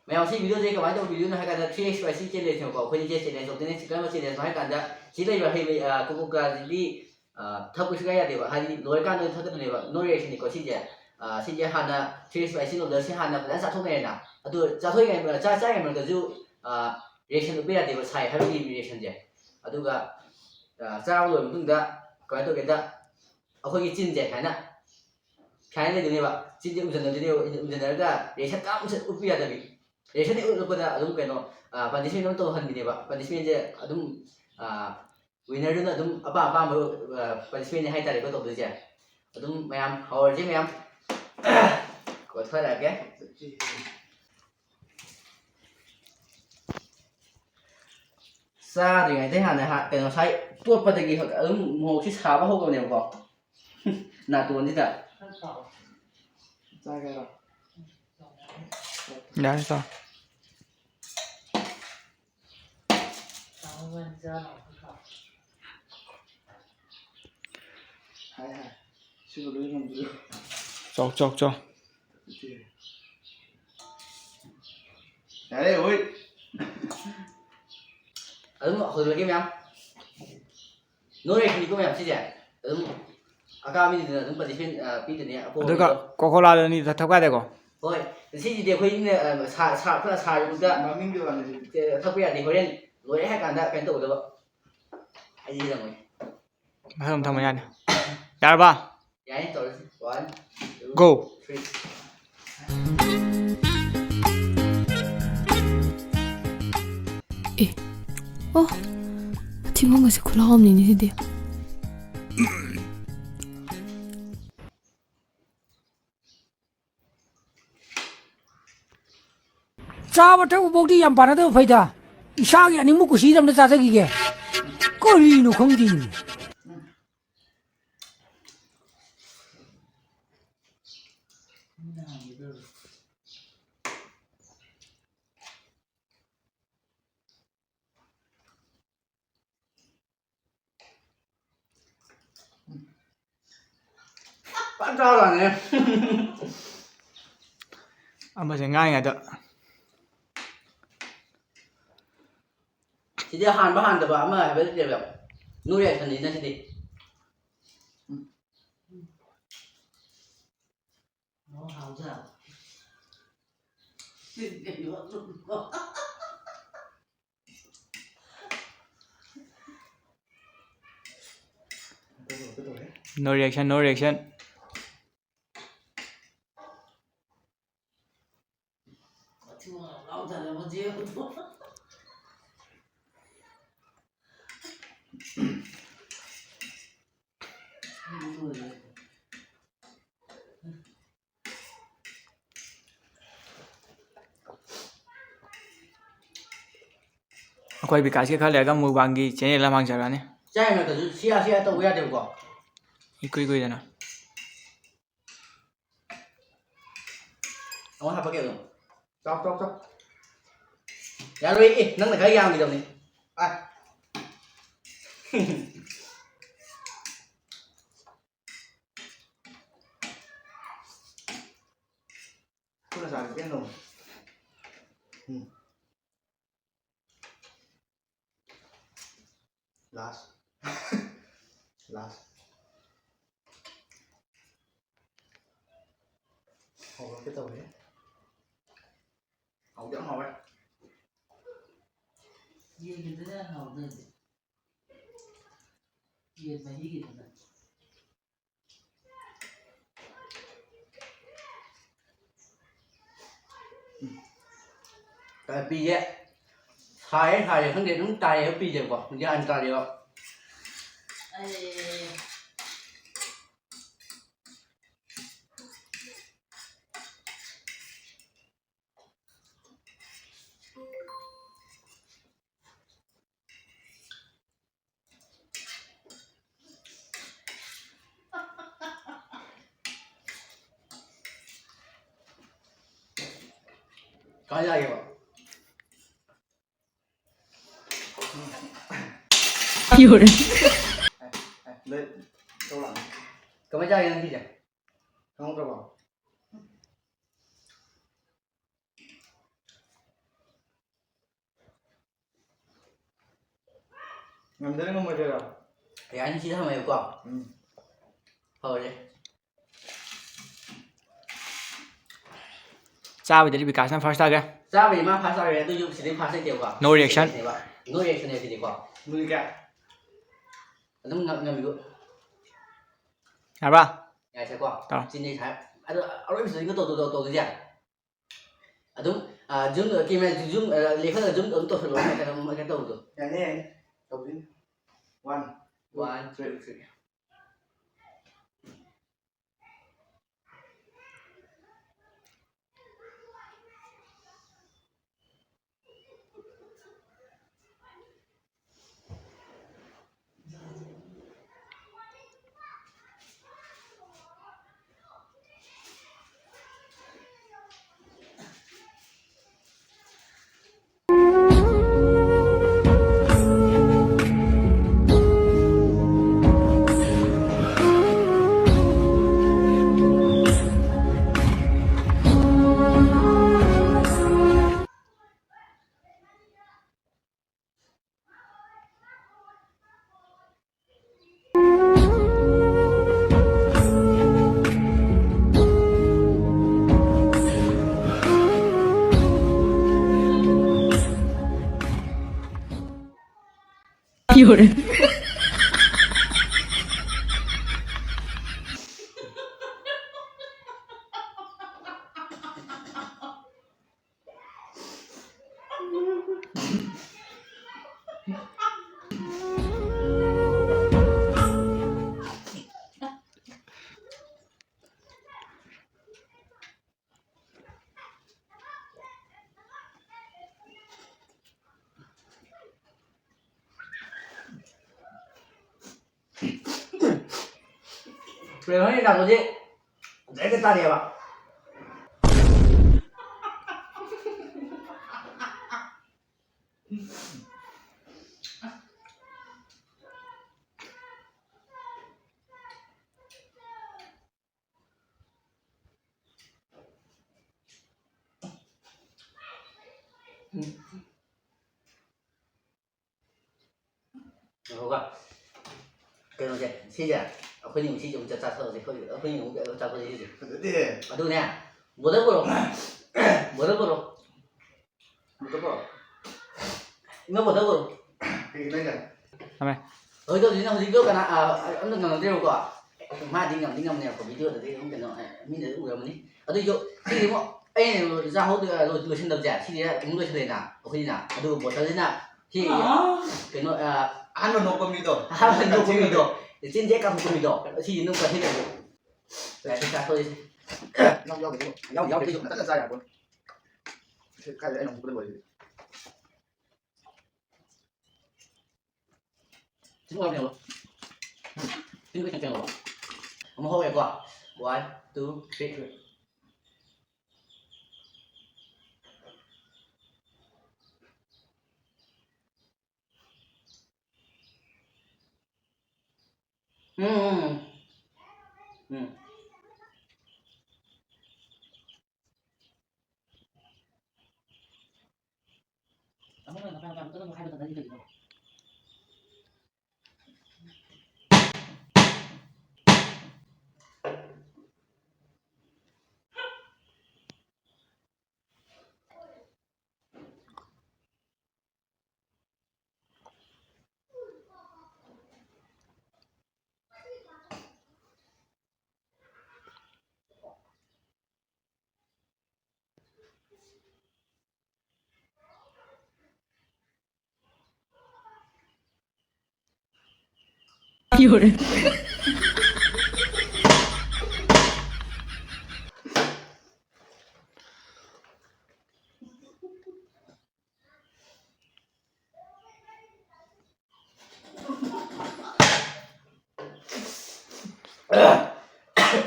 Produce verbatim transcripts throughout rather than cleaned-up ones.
ꯃꯌꯥꯝ ꯁꯤ video ꯁꯦ ꯀꯃꯥꯏꯅ ꯇꯧꯕ video ꯅꯣ ꯍꯥꯏ ꯀꯥꯟꯗ, three X Y C challenge ꯅꯦꯕꯀꯣ꯫ ꯑꯩꯈꯣꯏꯅ ꯁꯤ challenge ꯇꯧꯗꯣꯏꯅꯦ꯫ ꯁꯤ ꯀꯔꯝꯕ challenge ꯅꯣ ꯍꯥꯏ ꯀꯥꯟꯗ, ꯁꯤ ꯂꯩꯕ ꯍꯩ, ꯑ, Coca Cola ꯁꯤꯗꯤ, ꯑ, ꯊꯛꯄ ꯁꯨꯡꯌꯥ ꯌꯥꯗꯦꯕ꯫ ꯍꯥꯏꯗꯤ ꯂꯣꯏꯔꯀꯥꯟꯗ ꯑꯣꯏꯅ ꯊꯛꯀꯗꯕꯅꯦꯕ꯫ No reaction ꯅꯤꯀꯣ ꯁꯤꯁꯦ꯫ ꯑ, ꯁꯤꯁꯦ ꯍꯥꯟꯅ three X Y C noodles ꯁꯦ ꯍꯥꯟꯅ ꯐꯖꯅ ꯆꯥꯊꯣꯛꯅꯩꯗꯅ꯫ ꯑꯗꯨ ꯆꯥꯊꯣꯛꯏꯉꯩ, ꯆꯥ-, ꯆꯥꯔꯤꯉꯩ ꯃꯔꯛꯇꯁꯨ, ꯑ, reaction ꯎꯠꯄ ꯌꯥꯗꯦꯕ, ꯁꯥꯏ ꯍꯥꯏꯕꯒꯤ reaction ꯁꯦ꯫ ꯑꯗꯨꯒ, ꯑ, ꯆꯥꯕ ꯂꯣꯏꯔꯕ ꯃꯇꯨꯡꯗ ꯀꯃꯥꯏꯅ ꯇꯧꯒꯦꯗ, ꯑꯩꯈꯣꯏꯒꯤ ꯆꯤꯟꯁꯦ ꯁꯨꯃꯥꯏꯅ ꯁꯨꯃꯥꯏꯅ ꯂꯩꯗꯣꯏꯅꯦꯕ꯫ ꯆꯤꯟꯁꯦ ꯎꯝꯖꯟꯅꯗꯣꯏꯅꯦꯕ꯫ ꯎꯝꯖꯟꯅꯔꯒ reaction ꯀꯅꯥꯝ ꯎꯠꯄ ꯌꯥꯗꯕꯤ꯫ Reaction ꯍꯦꯛ ꯎꯠꯂꯛꯄꯗ ꯑꯗꯨꯝ ꯀꯩꯅꯣ, ꯑ, punishment ꯑꯃ ꯇꯧꯍꯟꯕꯤꯅꯦꯕ꯫ Punishment ꯁꯦ ꯑꯗꯨꯝ, ꯑ, winner ꯗꯨꯅ ꯑꯗꯨꯝ ꯑꯄꯥꯝ ꯑꯄꯥꯝꯕ, ꯑ, punishment ꯅꯦ ꯍꯥꯏꯇꯥꯔꯦꯀꯣ ꯇꯧꯗꯣꯏꯁꯦ꯫ ꯑꯗꯨꯝ ꯃꯌꯥꯝ ꯍꯧꯔꯁꯤ ꯃꯌꯥꯝ꯫ ꯀꯣꯊꯔꯛꯑꯒꯦ꯫ ꯆꯥꯗ꯭ꯔꯤꯉꯩꯗꯩ ꯍꯥꯟꯅ ꯍꯥ-, ꯀꯩꯅꯣ ꯉꯁꯥꯏ ꯇꯣꯠꯄꯗꯒꯤ ꯑꯗꯨꯝ ꯃꯣꯔꯣꯛꯁꯤ ꯁꯥꯕ ꯍꯧꯔꯕꯅꯦꯕꯀꯣ꯫ ꯅꯥꯇꯣꯟꯁꯤꯗ꯫ ꯆꯥꯒꯦ ꯍꯥꯏꯔꯣ? ꯌꯥꯔꯦ, ꯆꯥꯎ꯫ ꯍꯥꯏ, ꯍꯥꯏ꯫ ꯁꯤꯕꯨ ꯂꯣꯏ ꯉꯝꯗ꯭ꯔꯤꯕ? ꯆꯥꯎ, ꯆꯥꯎ, ꯆꯥꯎ꯫ ꯌꯥꯔꯦ, ꯍꯣꯏ꯫ ꯑꯗꯨꯝ ꯍꯧꯖꯤꯜꯂꯒꯦ ꯃꯌꯥꯝ꯫ No reaction ꯅꯤꯀꯣ ꯃꯌꯥꯝ ꯁꯤꯁꯦ꯫ ꯑꯗꯨꯝ ꯑꯀꯥꯕ ꯃꯤꯗꯨꯅ ꯑꯗꯨꯝ punishment, ꯑ, ꯄꯤꯗꯣꯏꯅꯦ꯫ ꯑꯄꯣꯕ ꯑꯗꯨꯒ ꯃꯤꯗꯣ꯫ Coca Cola ꯗꯨ ꯑꯅꯤꯗꯨ ꯊꯛꯄ ꯌꯥꯗꯦꯀꯣ? ꯍꯣꯏ꯫ ꯁꯤꯁꯤꯗꯤ ꯑꯩꯈꯣꯏꯅ, ꯑ, ꯁꯥ-, ꯁꯥ-, ꯈꯔ ꯁꯥꯔꯤꯉꯩꯗ ꯃꯃꯤꯡꯒꯤ ꯋꯥꯅꯤ ꯁꯤꯗꯤ꯫ ꯑ, ꯊꯛꯄ ꯌꯥꯗꯦ꯫ ꯍꯣꯔꯦꯟ ꯂꯣꯏꯔꯦ ꯍꯥꯏ ꯀꯥꯟꯗ ꯀꯩꯅꯣ ꯇꯧꯒꯗꯕ꯫ ꯑꯩꯗꯤ ꯍꯥꯏꯔꯝꯃꯣꯏ꯫ ꯃꯊꯪ ꯑꯃꯨꯛ ꯊꯝꯃ ꯌꯥꯅꯤ꯫ ꯌꯥꯔꯕ? ꯌꯥꯏ, ꯇꯧꯔꯁꯤ꯫ One, two, Go. Three. ꯑꯦ, ꯑꯣ, ꯊꯤꯕꯣꯡꯒꯁꯦ ꯈꯨꯂꯥꯎ ꯑꯃꯅꯤꯅꯦ ꯁꯤꯗꯤ꯫ ꯆꯥꯕ ꯊꯛꯄ ꯐꯥꯎꯗꯤ ꯌꯥꯝ ꯄꯥꯅꯗꯕ ꯐꯩꯗ꯫ ꯏꯁꯥꯒꯤ ꯑꯅꯤꯡꯕ ꯀꯨꯁꯤꯗ ꯑꯝꯇ ꯆꯥꯖꯈꯤꯒꯦ꯫ ꯀꯔꯤꯅꯣ ꯈꯪꯗꯦ꯫ ꯐꯖꯅ ꯆꯥꯔꯅꯤ꯫ ꯑꯃꯁꯦ ꯉꯥꯏꯉꯩꯗ꯫ ꯁꯤꯗꯤ ꯍꯥꯟꯕ ꯍꯥꯟꯗꯕ ꯑꯃ ꯍꯥꯏꯕ ꯂꯩꯇꯦꯕ꯫ No reaction ꯅꯤꯅ ꯁꯤꯗꯤ꯫ No reaction, no reaction. ꯑꯩꯈꯣꯏ ꯕꯤꯀꯥꯁꯀꯤ ꯈꯔ ꯂꯩꯔꯒ ꯃꯨꯛꯕꯥꯡꯒꯤ ꯆꯦꯅꯦꯜ ꯑꯃ ꯍꯥꯡꯖꯔꯛꯑꯅꯤ꯫ ꯆꯥꯏ ꯃꯔꯛꯇꯁꯨ ꯁꯤꯌꯥ ꯁꯤꯌꯥ ꯇꯧꯕ ꯌꯥꯗꯦꯕꯀꯣ꯫ ꯏꯀꯨꯏ ꯀꯨꯏꯗꯅ꯫ ꯑꯃꯨꯛ ꯍꯥꯄꯛꯀꯦ ꯑꯗꯨꯝ꯫ ꯆꯥꯎ, ꯆꯥꯎ, ꯆꯥꯎ꯫ ꯌꯥꯔꯣꯏ, ꯑꯦ, ꯅꯪꯅ ꯈꯔ ꯌꯥꯝꯈꯤꯗꯕꯅꯤ꯫ ꯑꯥ꯫ ꯈꯨꯠꯅ ꯆꯥꯕꯗꯤ ꯄꯦꯟꯗꯧꯅꯤ꯫ ꯎꯝ꯫ Last꯫ Last꯫ ꯍꯧꯔꯛꯀꯦ ꯇꯧꯔꯦ꯫ ꯍꯥꯎꯗꯤ ꯌꯥꯝ ꯍꯥꯎꯋꯦ꯫ ꯌꯦꯟꯒꯤꯗꯨꯅ ꯍꯥꯎꯗꯣꯏꯅꯦ꯫ ꯌꯦꯟ ꯃꯍꯤꯒꯤꯗꯨꯅ꯫ ꯄꯤꯁꯦ ꯁꯥꯏꯌꯦ ꯁꯥꯏꯌꯦ ꯈꯪꯗꯦ ꯑꯗꯨꯝ ꯇꯥꯏꯌꯦꯕ ꯄꯤꯁꯦꯀꯣ, ꯒ꯭ꯌꯥꯟ ꯇꯥꯗꯦꯕ꯫ ꯑꯩ ꯀꯥꯏ ꯌꯥꯒꯦꯕ? ꯌꯣꯔꯦ꯫ ꯂꯣꯏ ꯇꯧꯔꯛꯑꯅꯤ꯫ ꯀꯃꯥꯏ ꯆꯥꯒꯦ ꯅꯪ ꯁꯤꯁꯦ? ꯈꯪꯍꯧꯗ꯭ꯔꯕꯣ? ꯉꯝꯗꯣꯏꯔ ꯉꯝꯃꯣꯏꯗꯣꯏꯔ? ꯌꯥꯅꯤ, ꯁꯤꯗ ꯊꯝꯃꯦꯕꯀꯣ꯫ ꯎꯝ꯫ ꯍꯧꯔꯦ꯫ ꯆꯥꯕꯗꯗꯤ ꯕꯤꯀꯥꯁꯅ ꯐꯥꯔꯁ ꯇꯥꯒꯦ꯫ ꯆꯥꯕꯗꯤ ꯃꯥ ꯐꯥꯔꯁ ꯇꯥꯔꯦ, ꯑꯗꯨꯁꯨ ꯁꯤꯗꯩ ꯐꯥꯔꯁ ꯂꯩꯇꯦꯕꯀꯣ꯫ No reaction. ꯅꯣ ꯔꯤꯌꯦꯛꯁꯟꯅꯦ ꯁꯤꯗꯤꯀꯣ꯫ ꯃꯨꯜꯂꯤ ꯀꯌꯥ? ꯑꯗꯨꯝ ꯉꯝ- ꯉꯝꯃꯤꯕ꯫ ꯌꯥꯔꯕ? ꯌꯥꯏꯁꯦꯀꯣ꯫ ꯇꯧꯔꯣ꯫ ꯆꯤꯅꯤ ꯁꯥꯏ꯫ ꯑꯗꯣ ꯑꯔꯣꯏꯕꯁꯤꯗ ꯇꯧ- ꯇꯧ- ꯇꯧ- ꯇꯧꯗꯣꯏꯁꯦ꯫ ꯑꯗꯨꯝ, ꯑ, ꯖꯨꯝ, ꯀꯦꯃꯦꯔꯥ ꯖꯨꯝ, ꯑ, ꯂꯦꯞꯍꯜꯂꯒ ꯖꯨꯝ ꯑꯗꯨꯝ ꯇꯧꯁꯜꯂꯣ, ꯀꯩꯅꯣ, ꯀꯩꯅꯣ ꯇꯧꯕꯗꯣ꯫ ꯌꯥꯅꯤ, ꯌꯥꯅꯤ꯫ ꯇꯧꯗꯣꯏꯅꯤ꯫ One, two, one, three, two, three. Flavour ꯌꯦꯟꯖꯥꯡꯗꯨꯗꯤ ꯗꯥꯏꯔꯦꯛꯇ ꯇꯥꯔꯛꯑꯦꯕ꯫ ꯁꯤꯁꯦ ꯑꯩꯈꯣꯏꯅꯤ ꯑꯃꯨꯛ ꯁꯤꯁꯦ ꯑꯃꯨꯛ ꯆꯥꯊꯣꯛꯑꯁꯦ, ꯑꯩꯈꯣꯏ, ꯑꯩꯈꯣꯏꯅꯤ ꯑꯃꯨꯛ ꯆꯥꯊꯣꯛꯑꯁꯦ ꯁꯤꯁꯦ꯫ ꯐꯖꯗꯦꯍꯦ꯫ ꯑꯗꯨꯅꯦ, ꯕꯣꯇꯜ ꯄꯨꯔꯛꯑꯣ꯫ ꯕꯣꯇꯜ ꯄꯨꯔꯛꯑꯣ꯫ ꯕꯣꯇꯜ ꯄꯨꯔꯛꯑꯣ꯫ ꯏꯃꯥ, ꯕꯣꯇꯜ ꯄꯨꯔꯛꯑꯣ꯫ ꯀꯩꯒꯤꯅꯣ ꯍꯥꯏꯁꯦ? ꯊꯝꯃꯦ꯫ ꯍꯧꯖꯤꯛ ꯇꯧꯗꯣꯏꯁꯤꯅ ꯍꯧꯖꯤꯛꯇꯣ ꯀꯅꯥ, ꯑ, ꯑꯝꯇ ꯉꯝꯅꯗ꯭ꯔꯦꯕꯀꯣ꯫ ꯃꯥꯗꯤ ꯉꯝꯗꯤ ꯉꯝꯅꯦꯕꯀꯣ, ꯚꯤꯗꯤꯑꯣꯗꯗꯤ ꯑꯗꯨꯝ ꯀꯩꯅꯣ, ꯑ, ꯃꯤꯅꯗꯤ ꯎꯔꯝꯃꯅꯤ꯫ ꯑꯗꯨꯏꯁꯨ ꯁꯤꯗꯤ ꯑꯃꯨꯛ ꯑꯩꯅ ꯆꯥꯍꯧꯗ-, ꯂꯣꯏ-, ꯂꯣꯏꯁꯤꯟꯗꯕꯁꯦ ꯁꯤꯗꯤ ꯑꯃꯨꯛ ꯂꯣꯏꯁꯤꯜꯂꯦꯅ ꯑꯩꯈꯣꯏꯅ꯫ ꯑꯗꯨꯒ ꯕꯣꯇꯜꯁꯤꯅ ꯁꯤ ꯑꯥ꯫ ꯀꯩꯅꯣ, ꯑ, ꯑꯍꯥꯟꯕ ꯅꯣꯛꯄ ꯃꯤꯗꯣ꯫ ꯑꯍꯥꯟꯕ ꯅꯣꯛꯄ ꯃꯤꯗꯣ꯫ ꯆꯤꯟꯁꯦ ꯀꯥꯊꯣꯛꯄ ꯃꯤꯗꯣ꯫ ꯁꯤꯁꯤ ꯑꯗꯨꯝ ꯀꯛꯊꯠꯂꯁꯦ꯫ ꯂꯥꯏꯔꯤꯛ ꯆꯥꯊꯣꯛꯑꯁꯦ꯫ ꯌꯥꯎ-, ꯌꯥꯎꯗꯦ, ꯌꯥꯎꯗꯦ, ꯌꯥꯎꯗꯦ꯫ ꯃꯊꯟꯇ ꯆꯥ ꯌꯥꯄꯣꯠ꯫ ꯁꯤ ꯀꯥꯏꯗ ꯑꯩꯅ ꯑꯃꯨꯛ ꯂꯣꯏꯔꯦ꯫ ꯁꯤ ꯃꯣꯔꯣꯛ ꯃꯦꯠꯂꯣ꯫ ꯁꯤ ꯂꯣꯏ ꯆꯪꯉꯛꯑꯣ꯫ ꯑꯃꯨꯛ ꯍꯧꯔꯦꯀꯣ꯫ One, two, three꯫ ꯎꯝ, ꯎꯝ, ꯎꯝ꯫ ꯎꯝ꯫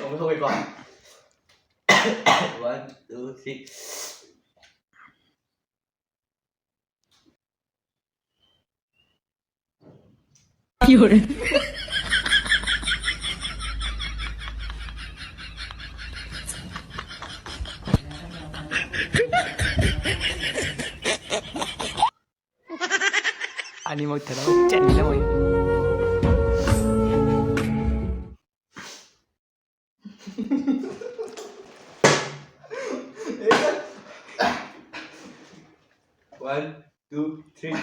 ꯑꯃꯨꯛ ꯍꯧꯒꯦꯀꯣ꯫ One, two, three꯫ ꯑꯅꯤꯃꯛ ꯊꯦꯠꯂꯒ ꯆꯦꯟꯒꯗꯕꯅꯤ꯫ One, two, three.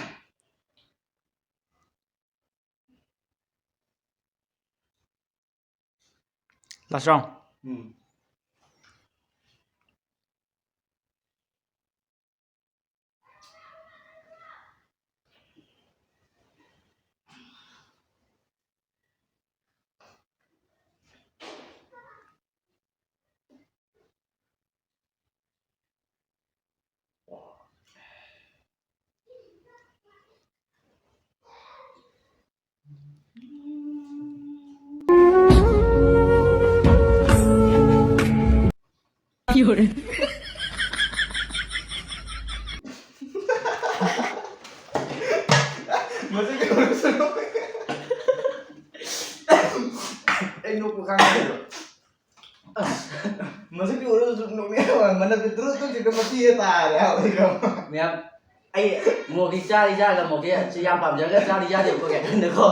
Last round. ꯎꯝ꯫ ꯌꯣꯔꯦ꯫ ꯃꯁꯤꯒꯤ ꯃꯔꯨꯞꯁꯨ ꯅꯣꯛꯑꯦ꯫ ꯑꯩ ꯅꯣꯛꯄ ꯈꯥꯡꯉꯝꯗꯦꯕ꯫ ꯃꯁꯤꯒꯤ ꯃꯔꯨꯞꯁꯨ ꯅꯣꯛꯅꯤꯡꯉꯦ꯫ ꯃꯅꯞꯁꯦ ꯇꯨꯔꯨ ꯇꯨꯔꯨ ꯁꯤꯗ ꯃꯊꯤꯁꯦ ꯇꯥꯔꯦ ꯍꯥꯏꯕ꯫ ꯃꯌꯥꯝ, ꯑꯩ ꯃꯣꯔꯣꯛꯇꯤ ꯆꯥꯗꯤ ꯆꯥꯔꯒ, ꯃꯣꯔꯣꯛꯁꯦ ꯌꯥꯝ ꯄꯥꯝꯖꯔꯒ ꯆꯥꯗꯤ ꯆꯥꯗꯦꯕꯀꯣ, ꯀꯩ ꯍꯥꯏꯇꯥꯔꯦꯀꯣ꯫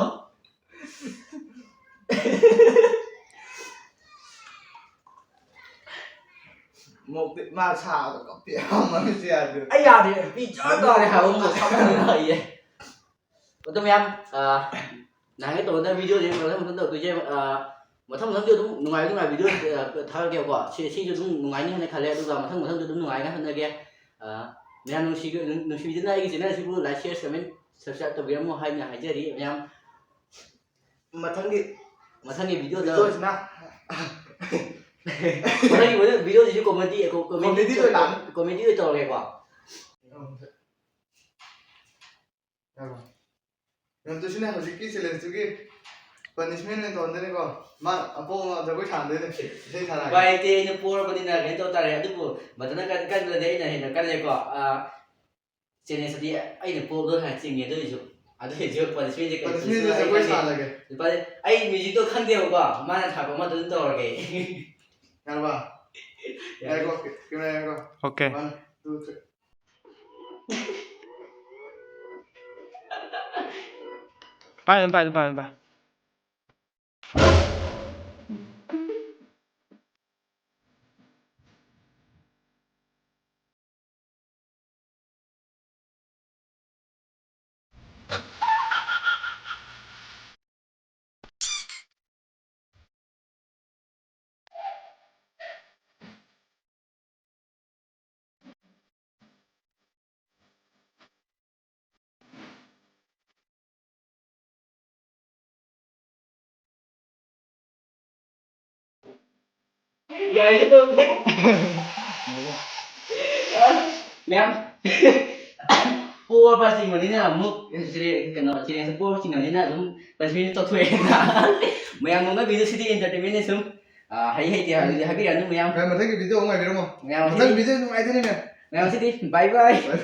ꯃꯣꯛꯇꯤ ꯃꯥ ꯁꯥꯕꯗ ꯀꯞꯄꯦ꯫ ꯃꯃꯤꯠꯁꯦ ꯌꯥꯗꯦ꯫ ꯑꯩ ꯌꯥꯗꯦ, ꯄꯤ ꯖꯔ ꯇꯥꯔꯦ ꯍꯥꯏꯕ, ꯃꯣꯛ ꯁꯥꯃꯟꯗꯅ ꯑꯩꯌꯦ꯫ ꯑꯗꯣ ꯃꯌꯥꯝ, ꯑ, ꯅꯍꯥꯟꯒꯩ ꯇꯧꯅꯗꯕ video ꯁꯦ ꯃꯊꯪ ꯃꯊꯪ ꯇꯧꯔꯛꯇꯣꯏꯁꯦ, ꯑ, ꯃꯊꯪ ꯃꯊꯪꯗꯤ ꯑꯗꯨꯝ ꯅꯨꯡꯉꯥꯏ ꯅꯨꯡꯉꯥꯏ video, ꯑ, ꯊꯥꯔꯛꯀꯦꯕꯀꯣ꯫ ꯁꯤ, ꯁꯤꯁꯨ ꯑꯗꯨꯝ ꯅꯨꯡꯉꯥꯏꯅꯤ ꯍꯥꯏꯅ ꯈꯜꯂꯦ, ꯑꯗꯨꯒ ꯃꯊꯪ ꯃꯊꯪꯁꯨ ꯑꯗꯨꯝ ꯅꯨꯡꯉꯥꯏꯅ ꯍꯣꯠꯅꯒꯦ꯫ ꯑ, ꯃꯌꯥꯝ ꯅꯨꯡꯁꯤ-, ꯅꯨꯡꯁꯤꯕꯤꯗꯨꯅ ꯑꯩꯒꯤ channel ꯁꯤꯕꯨ like, share, comment, subscribe ꯇꯧꯕꯤꯔꯝꯃꯣ ꯍꯥꯏꯅ ꯍꯥꯏꯖꯔꯤ ꯃꯌꯥꯝ꯫ ꯃꯊꯪꯒꯤ ꯃꯊꯪꯒꯤ video ꯗ video ꯁꯤꯅ ꯃꯊꯪꯒꯤ video, video ꯁꯤꯁꯨ comedy, comedy comedy ꯑꯣꯏ ꯂꯥꯛꯑꯅꯤ꯫ Comedy ꯑꯣꯏ ꯇꯧꯔꯒꯦꯀꯣ꯫ ꯌꯥꯔꯕ? ꯌꯥꯝ ꯇꯨꯁꯤꯅ ꯍꯧꯖꯤꯛꯀꯤ challenge ꯇꯨꯒꯤ punishment ꯑꯣꯏꯅ ꯇꯧꯍꯟꯗꯣꯏꯅꯤꯀꯣ꯫ ꯃꯥ ꯑꯄꯣꯕ ꯖꯒꯣꯏ ꯁꯥꯍꯟꯗꯣꯏꯅꯦ꯫ ꯏꯁꯩ ꯁꯥꯔꯛꯑꯒꯦ꯫ ꯎꯄꯥꯏ ꯂꯩꯇꯦ, ꯑꯩꯅ ꯄꯣꯔꯕꯅꯤꯅ ꯀꯩꯅꯣ ꯇꯧ ꯇꯥꯔꯦ꯫ ꯑꯗꯨꯕꯨ ꯃꯊꯟꯇ ꯀꯟ-, ꯀꯟꯕꯗꯗꯤ ꯑꯩꯅ ꯍꯦꯟꯅ ꯀꯜꯂꯦꯀꯣ꯫ ꯑꯥ, challenge ꯇꯤ ꯑꯩꯅ ꯄꯣꯕꯗꯣ ꯍꯥꯟꯅ ꯆꯤꯡꯉꯦ, ꯑꯗꯨ ꯑꯣꯏꯁꯨ, ꯑꯗꯨ ꯑꯣꯏꯁꯨ punishment ꯁꯦ ꯀꯩ punishment ꯁꯦ ꯖꯒꯣꯏ ꯈꯪꯗꯦ꯫ ꯁꯥꯍꯜꯂꯒꯦ꯫ ꯂꯨꯄꯥ, ꯑꯩ music ꯇꯣ ꯈꯪꯗꯦꯕꯀꯣ, ꯃꯥꯅ ꯁꯥꯔꯛꯄ ꯑꯃ ꯑꯗꯨꯝ ꯇꯧꯔꯒꯦ꯫ ꯌꯥꯔꯕ? ꯌꯥꯔꯦ꯫ ꯉꯥꯏꯈꯣ, camera ꯉꯥꯏꯈꯣ꯫ Okay꯫ One, two, three꯫ ꯄꯥꯏ, ꯄꯥꯏ, ꯄꯥꯏ, ꯄꯥꯏ꯫ ꯌꯥꯏꯌꯦ ꯑꯗꯨꯝ꯫ ꯃꯌꯥꯝ ꯄꯣꯔꯕ ꯆꯤꯡꯕꯅꯤꯅ ꯑꯃꯨꯛ ꯁꯤꯔꯦ, ꯀꯩꯅꯣ, ꯆꯦꯂꯦꯟꯖ ꯄꯣꯔꯕ ꯆꯤꯡꯕꯅꯤꯅ ꯑꯗꯨꯝ ꯄꯅꯤꯁꯃꯦꯟ ꯇꯧꯊꯣꯛꯑꯦ꯫ ꯃꯌꯥꯝ ꯅꯣꯛꯅꯕꯤꯗꯨ ꯁꯤꯗꯤ ꯑꯦꯟꯇꯔꯇꯦꯟꯃꯦꯟꯅꯤ ꯁꯨꯝ꯫ ꯑꯥ, ꯍꯩ ꯍꯩꯇꯦ ꯑꯗꯨꯗꯤ ꯍꯥꯏꯕꯤꯔꯛꯑꯅꯨ ꯃꯌꯥꯝ꯫ ꯃꯌꯥꯝ ꯃꯊꯪꯒꯤ ꯚꯤꯗꯤꯑꯣ ꯑꯃꯨꯛ ꯉꯥꯏꯕꯤꯔꯝꯃꯣ꯫ ꯃꯌꯥꯝ ꯃꯊꯪ ꯁꯤꯗꯤ, ꯚꯤꯗꯤꯑꯣ ꯅꯨꯡꯉꯥꯏꯗꯣꯏꯅꯦ ꯃꯌꯥꯝ꯫ ꯃꯌꯥꯝ ꯁꯤꯗꯤ ꯕꯥꯏ ꯕꯥꯏ꯫ ꯕꯥꯏ꯫